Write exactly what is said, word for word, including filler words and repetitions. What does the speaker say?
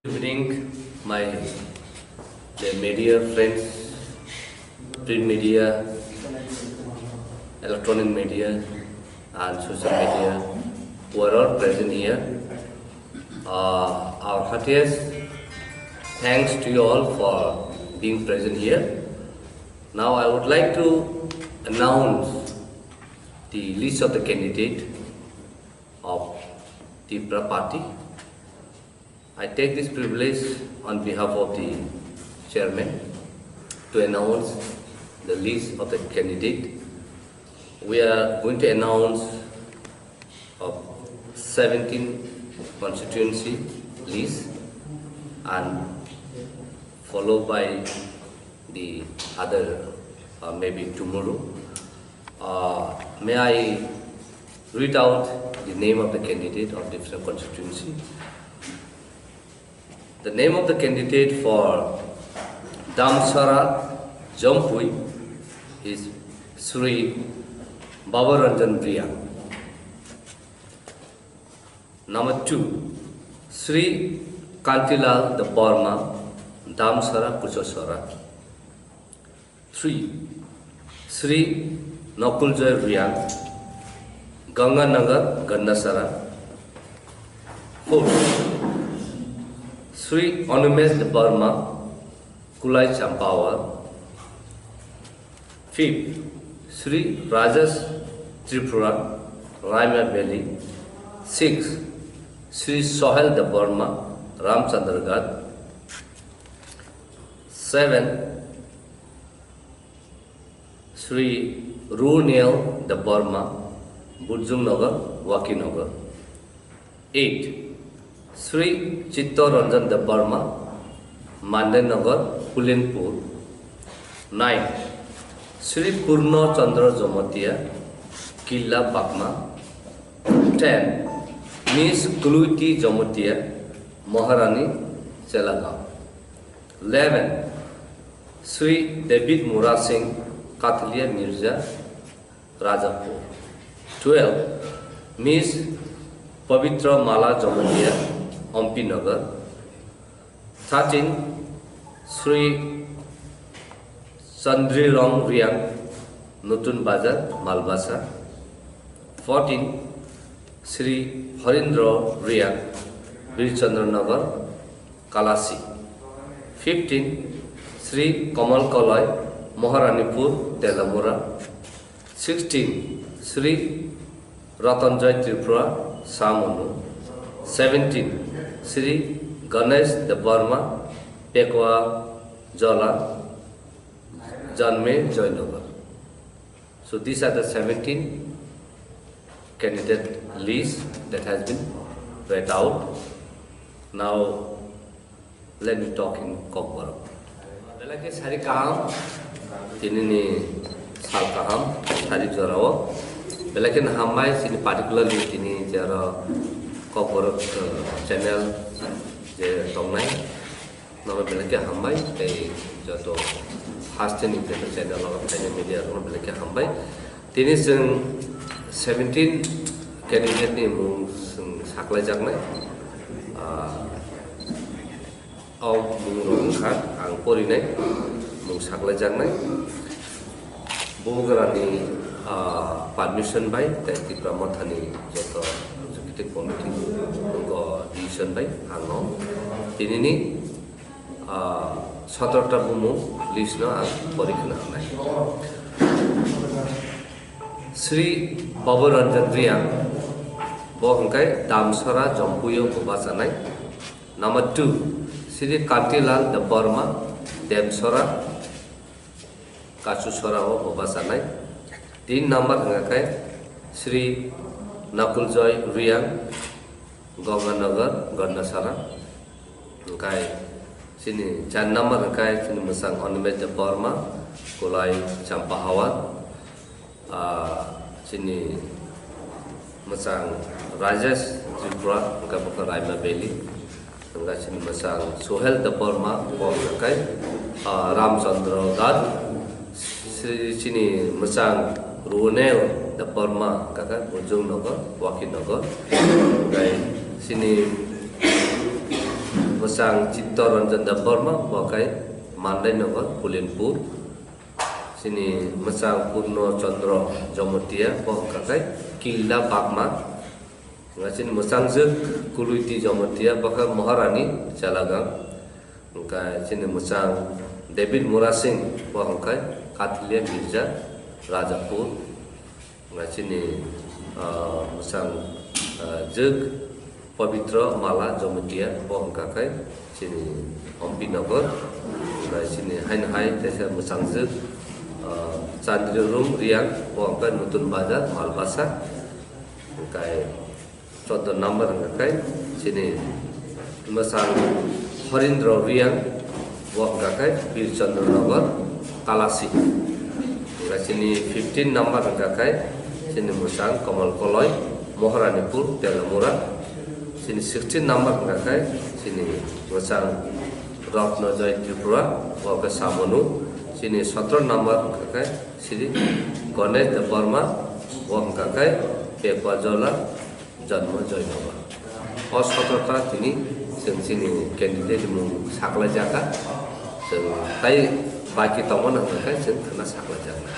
Evening, my the media friends, print media, electronic media, and social media, who are all present here. Uh, our heartiest thanks to you all for being present here. Now, I would like to announce the list of the candidate of Tipra Party. I take this privilege on behalf of the chairman to announce the list of the candidate. We are going to announce of seventeen constituency list and followed by the other, uh, maybe tomorrow. Uh, may I read out the name of the candidate of different constituency? The name of the candidate for Damsara Jampui is Sri Babaranjan Reang. Number two, Sri Kantilal Debbarma, Damsara Kuchasara. Three, Sri Nakuljoy Reang, Ganganagar, Gandasara. Four, Sri Animesh Debbarma, Kulai Champawar. Fifth, Sri Rajesh Tripura, Raima Valley. Six, Sri Sohel Debbarma, Ramchandragarh. Seven, Sri Runel Debbarma, Burjung Nagar, Waki Nagar. Eight, Sri Chitta Ranjan Debbarma, Mande Nagar, Pulenpur. Nine, Sri Purno Chandra Jamatia, Killa Bakma. Ten, Miss Kluiti Jamatia, Maharani, Chelagaon. Eleven, Sri David Murad Singh, Katlia Mirza, Rajapur. Twelve, Miss Pavitra Mala Jamatia, Ompi Nagar. Thirteen, Sri Chandrirong Reang, Nutun Bazar, Malbasa. Fourteen, Sri Harindra Reang, Birchandranagar, Kalasi. Fifteen, Sri Kamal Kalai, Maharanipur, Telamura. Sixteen, Sri Ratanjoy Tripura, Samonu. Seventeen, Sri Ganesh Debbarma, Pekwa Jola, Janme Joynagar. So these are the seventeen candidate list that has been read out. Now, let me talk in Kokborok. Belai khe sari kaham, tini ni sal kaham, sari jorao. Belai khe hambai, sini particularly tini jara Kokborok, uh, channel je tongnai. Nono belai khe hambai, tei joto hasteni joto channel o phainai media rokno belai khe hambai. Tini chwng seventeen candidate ni mung chwng saklaijaknai. Ah, o mung rok wngkha ang porinai, mung saklaijaknai. Bubagrani, ah, permission bai tei Tipra Mothani joto executive committee wngkha decision bai ang no tinini, ah, sotro ta bumung list no ang pori khna wngnai. Sri Babu Ranjan Reang, bo hwnkhe Damsara Jompuio bo bachanai. Number two, Sri Kantilal Debbarma, Demsara, Kachu Sora o bo bachanai. Tin number hwnkha khe Sri Nakuljoy Reang, Ganganagar, Gandasara. Hwnkhe chini char number hwnkha chini mwchang Animesh Debbarma, Kulai Champahawar. Ah, chini mwchang Rajesh Tripura, hwnkhe bo khe Raima Valley. Hwnkhe chini mwchang Sohel Debbarma, bo hwnkhe, ah, Ramchandra Ghat. Chini mwchang Runel Debbarma, hwnkhe Bujung Nagar, Waki Nagar. Hwnkhe chini Mwchang Chitta Ranjan Debbarma, bo khe Mandai Nagar, Pulinpur. Chini mwchang Purno Chandra Jamatia, bo hwnkha khe Kilda Bagma. Hwnkha chini mwchangjwk Kuluiti Jamatia, bo khe Maharani Chalagang. Hwnkha chini mwchang David Murasing, bo hwnkha khe Kathilia Mirza, Rajapur. Hwnkha chini, ah, mwchang, ah, jwk Pabitra Mala Jamatia, bo hwnkha khe chini Ompi Nagar. Hwnkha chini haino hai teisa mwchangjwk, ah, Chandra Rum Riang, bo hwnkha Nutun Bazar, Malbasa. Hwnkha chwddo number hwnkha khe chini mwchang Horindra Riang, bo hwnkha khe Bir Chandra Nagar, Talasi. Hwnkha chini fifteen number hwnkha khe chini mwchang Kamal Koloi, Maharanipur, Telamura. Chini sixteen number hwnkha khe chini mwchang Ratna Joy Tripura, bo khe Samonu. Chini sotro number hwnkha khe Sri Ganesh Debbarma, bo hwnkha khe Pekwa Jola, Janma Joynagar. O sotro ta tini chwng chini candidate mung saklai jaka. Chwng tai baki tongmani hwnkha khe chwng khwna saklai jaknai.